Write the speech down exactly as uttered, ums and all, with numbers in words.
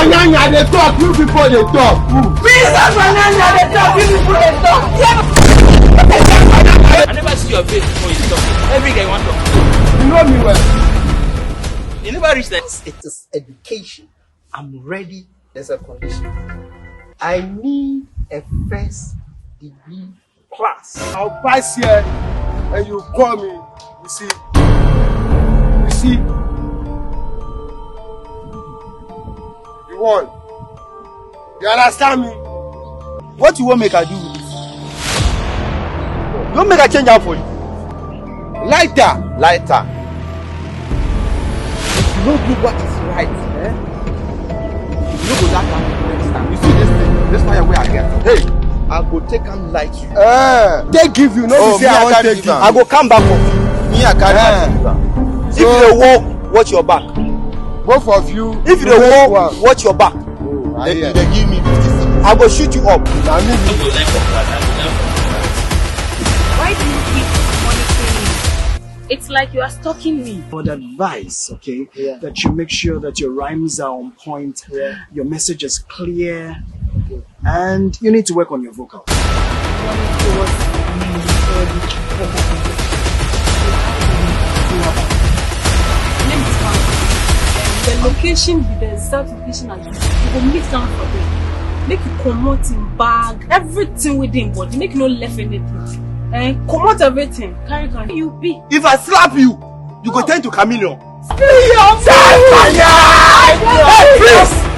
Banana dey talk, you people dey talk. Mister Banana dey talk, you people dey talk. I never see your face before you talk. Every day you want to. You know me well. You never reach that. It is education. I'm ready. There's a condition. I need a first degree class. I'll pass here and you call me. You see? You see? You won. You understand me? What you want make I do with this? You want make I change am for you? Lighter. Lighter. If you no do what is right, eh? You no go that kind of next time. You see this thing, this fire wey I get. Hey, I go take am light you. Eh, they give you, no Oh, be say me, I I want can't take give you. am. I go come back for you. Me, I can't Eh. give am. If So- you dey walk, watch your back. Both of you. If you make dey one. Walk, watch your back. Oh, I Then hear. you dey give me fifty cedis. I go shoot you up. Na me be Why do you keep monitoring me? It's like you are stalking me. But advice, okay, Yeah. that you make sure that your rhymes are on point, your message is clear, and you need to work on your vocal. The location, the exact location as this. You go meet down for there. Make you comot him bag, everything with him body. Make you no left anything. Eh? Comot everything. Carry, carry. You be. If I slap you, you go turn to chameleon. Spill your Hey, please!